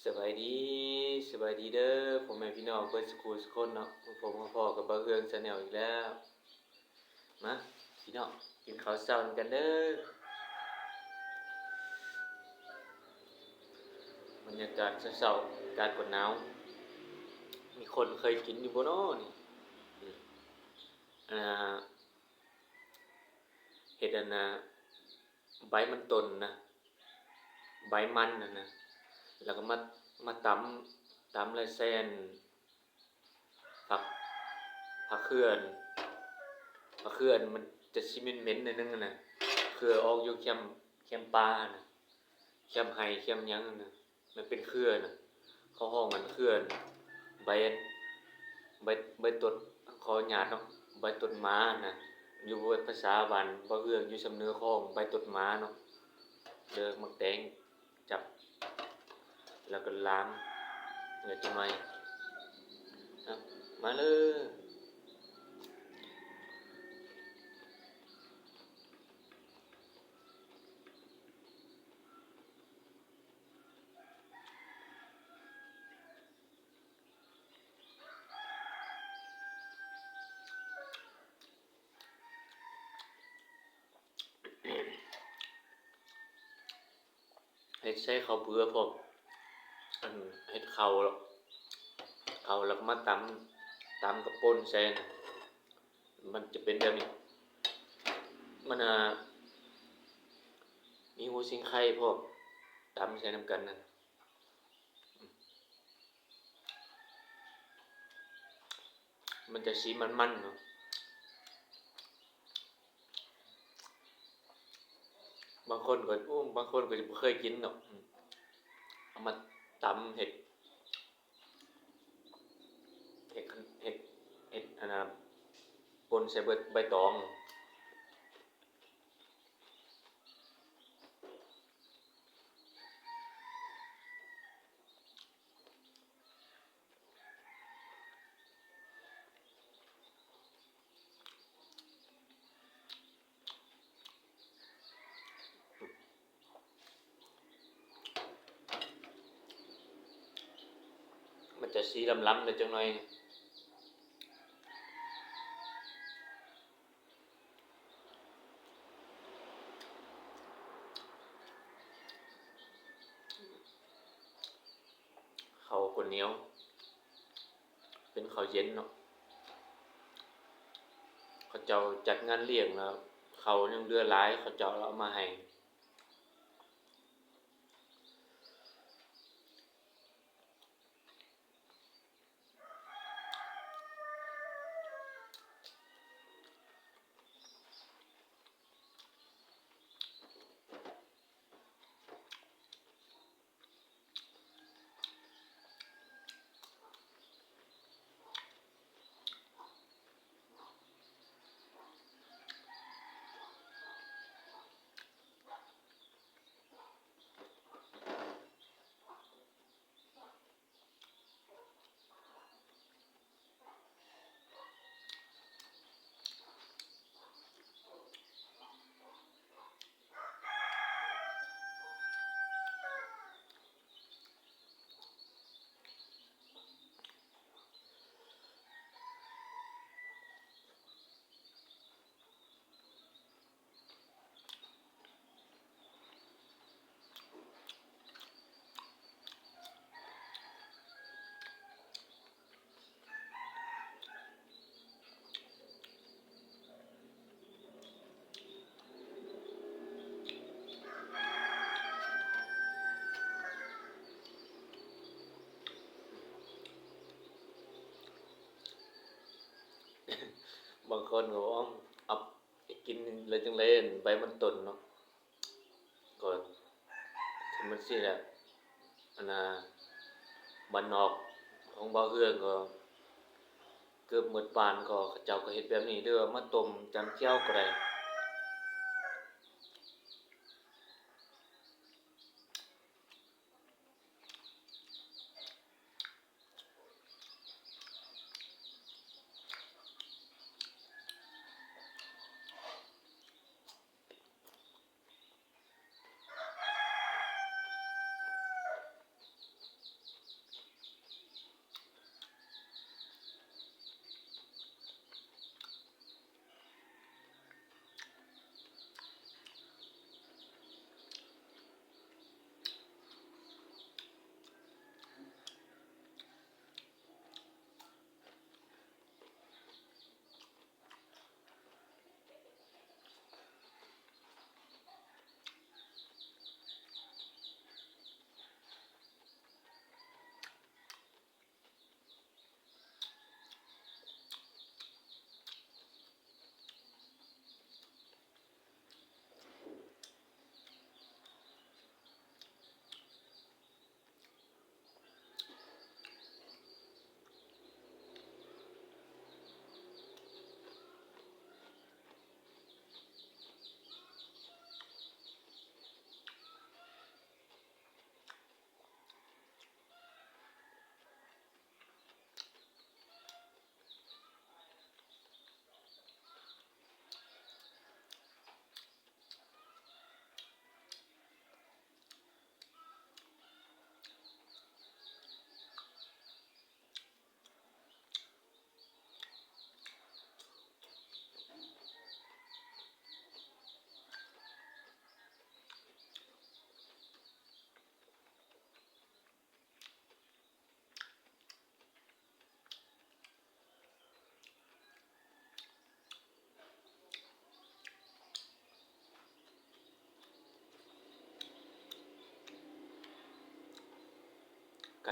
ສະບາຍດີ, ສະບາຍດີເດີພໍ່ແມ່ພີ່ນ້ອງເບິດສຸຂູສຸຄົນເນາະ, ພົບມາພໍ້ກັບບ່າວເຮືອງແຊນແນວອີກແລ້ວ. ມາພີ່ນ້ອງ ກິນເຂົ້າເຊົ້ານຳກັນເດີ. ບັນຍາກາດເຊົ້າໆ ອາກາດກໍໜາວ, ມີຄົນເຄີຍກິນຢູ່ບໍ່ນໍນີ້? ອັນນ່າ ເຮັດອັນນ່າ ໃບມັນຕົ້ນນະ, ໃບມັນຫັ້ນນະ ແລ້ວກໍມາ ມາຕຳ ຕຳແລ້ວໃສ່ອັນ ຜັກ ຜັກເຄືອ, ຜັກເຄືອມັນຈະຊິເໝັນໆໜ້ອຍໜຶ່ງຫັ້ນນະ, ເຄືອອອກຢູ່ແຄມ ແຄມປ່າຫັ້ນນະ, ແຄມໄຮ່ແຄມຫຍັງຫັ້ນນະ. ມັນເປັນເຄືອນະ, ເຂົາຮ້ອງອັນເຄືອນ ໃບ ໃບ ໃບຕົດ, ຂໍອະນຸຍາດເນາະ, ໃບຕົດໝານະ, ຢູ່ພາສາບ້ານບ່າວເຮືອງ ຢູ່ຊຳເໜືອ ເຂົາຮ້ອງໃບຕົດໝາເນາະ. ເດີ ໝາກແຕງຈັບ ແລ້ວກໍລາມ ແລ້ວຈັ່ງໄວ້ ເອົາ ມາເລີຍ. ເຮັດໃສ່ເຂົ້າເບືອພ້ອມ, ອັນ ເຮັດເຂົ້າ ເຂົ້າແລ້ວກໍມາຕຳ ຕຳກັບປົ່ນໃສ່ນະ, ມັນຈະເປັນແບບນີ້. ມັນ ອ່າ ມີຫົວສິງໄຄພ້ອມ ຕຳໃສ່ນຳກັນນັ້ນ. ມັນຈະສີມັນໆເນາະ. ບາງຄົນກໍ ໂອ້ ບາງຄົນກໍຈະບໍ່ເຄີຍກິນດອກ. ເອົາມາຕຳເຮັດ ເຮັດ ເຮັດ ເຮັດ ອັນນ່າ ປົ່ນໃສ່ເບີດ ໃບຕອງ. ມັນຈະສີລ້ຳໆແດ່ຈັກໜ້ອຍ. ເຂົ້າກໍໜຽວ ເປັນເຂົ້າເຢັນເນາະ. ເຂົາເຈົ້າຈັດງານລ້ຽງແລ້ວ ເຂົ້າຍັງເຫຼືອຫຼາຍ ເຂົາເຈົ້າເອົາມາໃຫ້. ບາງຄົນກໍເອົາ ເອົາ ກິນແລ້ວຈັ່ງໃດ ອັນ ໃບມັນຕົ້ນເນາະ. ກໍຄືມັນຊີ້ແຫຼະ ອັນນ່າ ບ້ານນອກຂອງບ່າວເຮືອງກໍເກືອບໝົດບ້ານ ກໍເຂົາເຈົ້າກໍເຮັດແບບນີ້ ຫຼືວ່າມາຕົ້ມຈຳແຈ່ວກໍໄດ້.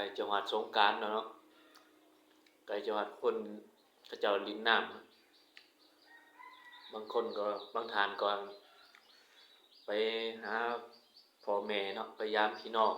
ກ້ຈະຮອດສົງການແລ້ວເນາະ ໃກ້ຈະຮອດຄົນເຂົາເຈົ້າຫຼິ້ນນ້ຳ ບາງຄົນກໍ ບາງທ່ານກໍໄປຫາພໍ່ແມ່ເນາະ ໄປຢາມພີ່ນ້ອງ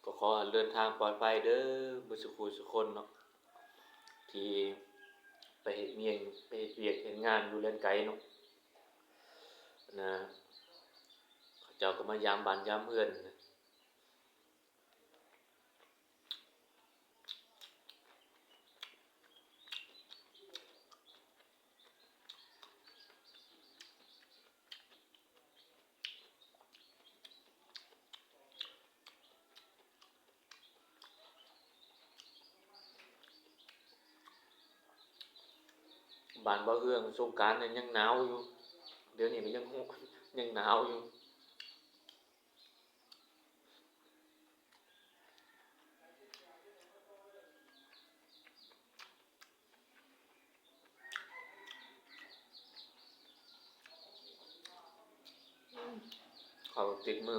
ກໍຂໍໃຫ້ເດີນທາງປອດໄພເດີ ເບິດສູ່ຜູ້ສູ່ຄົນເນາະ ທີ່ໄປເຮັດວຽກ ໄປເຮັດວຽກເຮັດງານຢູ່ແດນໄກເນາະ ນະ ເຂົາເຈົ້າກໍມາຢາມບ້ານຢາມເຮືອນ. ບ້ານບ່າວເຮືອງສົງການນີ້ຍັງໜາວຢູ່ ດຽວນີ້ກໍຍັງ ຍັງໜາວຢູ່. ເຂົ້າຕິດມື.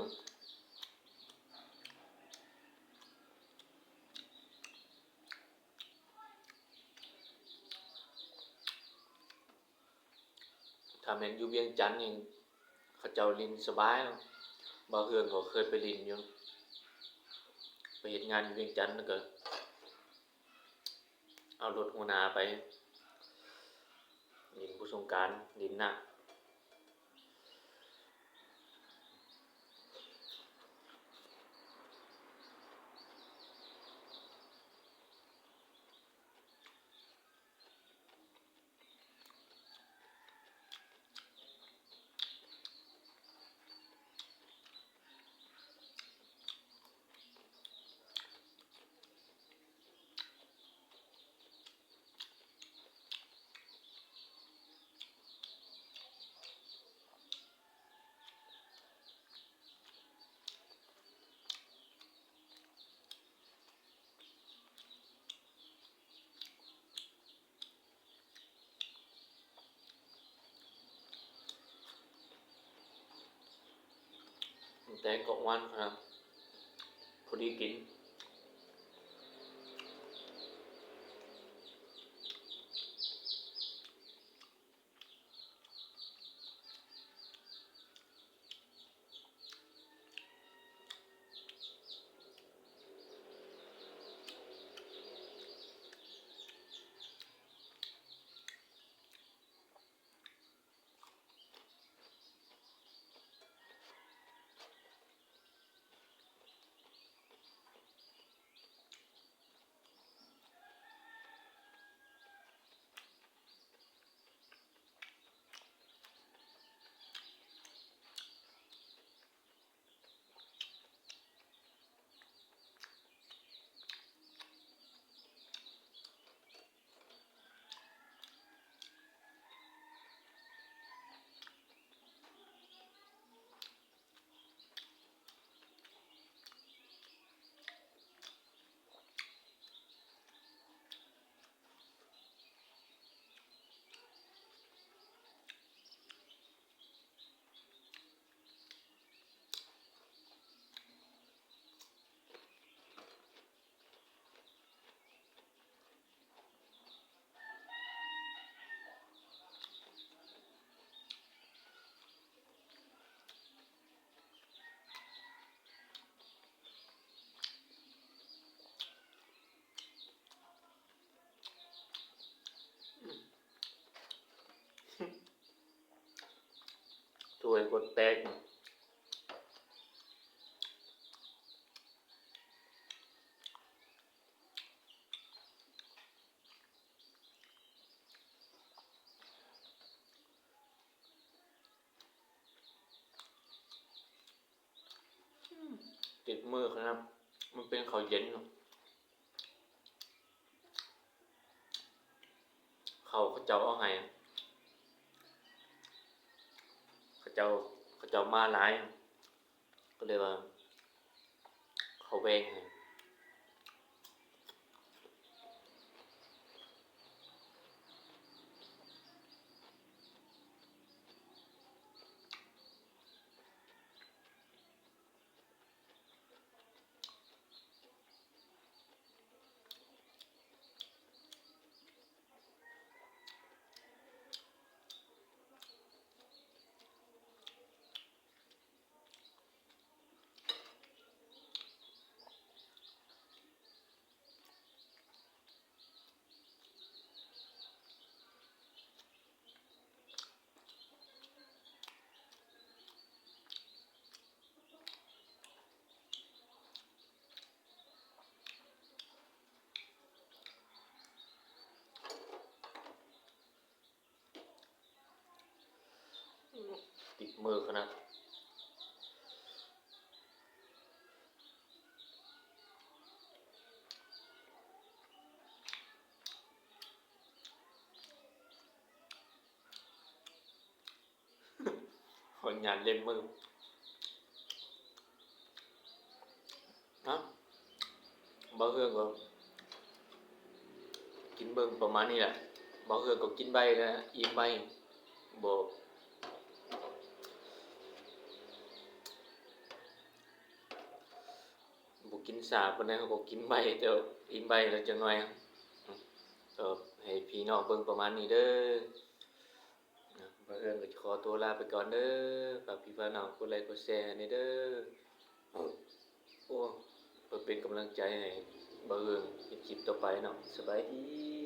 ຖ້າແມ່ນຢູ່ວຽງຈັນນີ້ ເຂົາເຈົ້າຫຼິ້ນສະບາຍເນາະ ບ່າວເຮືອງກໍເຄີຍໄປຫຼິ້ນຢູ່ ໄປເຮັດງານຢູ່ວຽງຈັນ ແລ້ວກໍເອົາລົດຫົວໜ້າໄປຫຼິ້ນບຸນສົງການ ຫຼິ້ນນ້ຳ. ແຕງກໍຫວານຂະໜາດ ພໍດີກິນ. ຖ້ວຍກໍແຕກ. ຕິດມືຂະໜາດ ມັນເປັນເຂົ້າເຢັນເນາະ ເຂົ້າເຂົາເຈົ້າເອົາໃຫ້ ເຂົາເຈົ້າ ເຂົາເຈົ້າມາຫຼາຍ ກໍເລີຍວ່າເຂົາແບ່ງໃຫ້. ມື້ຂະໜາດ ຂໍອະນຸຍາດເລັບມື. ເນາະ ບ່າວເຮືອງກໍກິນເບິ່ງປະມານນີ້ແຫຼະ. ບ່າວເຮືອງກໍກິນໄວນະ ອີ່ມໄວ ບໍ່ ບໍ່ກິນຊ້າປານໃດ ເຮົາກໍກິນໄວ ແຕ່ວ່າອີ່ມໄວແລ້ວຈັກໜ່ອຍ. ກໍໃຫ້ພີ່ນ້ອງເບິ່ງປະມານນີ້ເດີ. ບ່າວເຮືອງກໍຈະຂໍຕົວລາໄປກ່ອນເດີ. ຝາກພີ່ຝາກນ້ອງກົດໄລກົດແຊໃຫ້ແດ່ເດີ ໂອ້ ເພື່ອເປັນກຳລັງໃຈໃຫ້ບ່າວເຮືອງເຮັດຄລິບຕໍ່ໄປເນາະ. ສະບາຍດີ.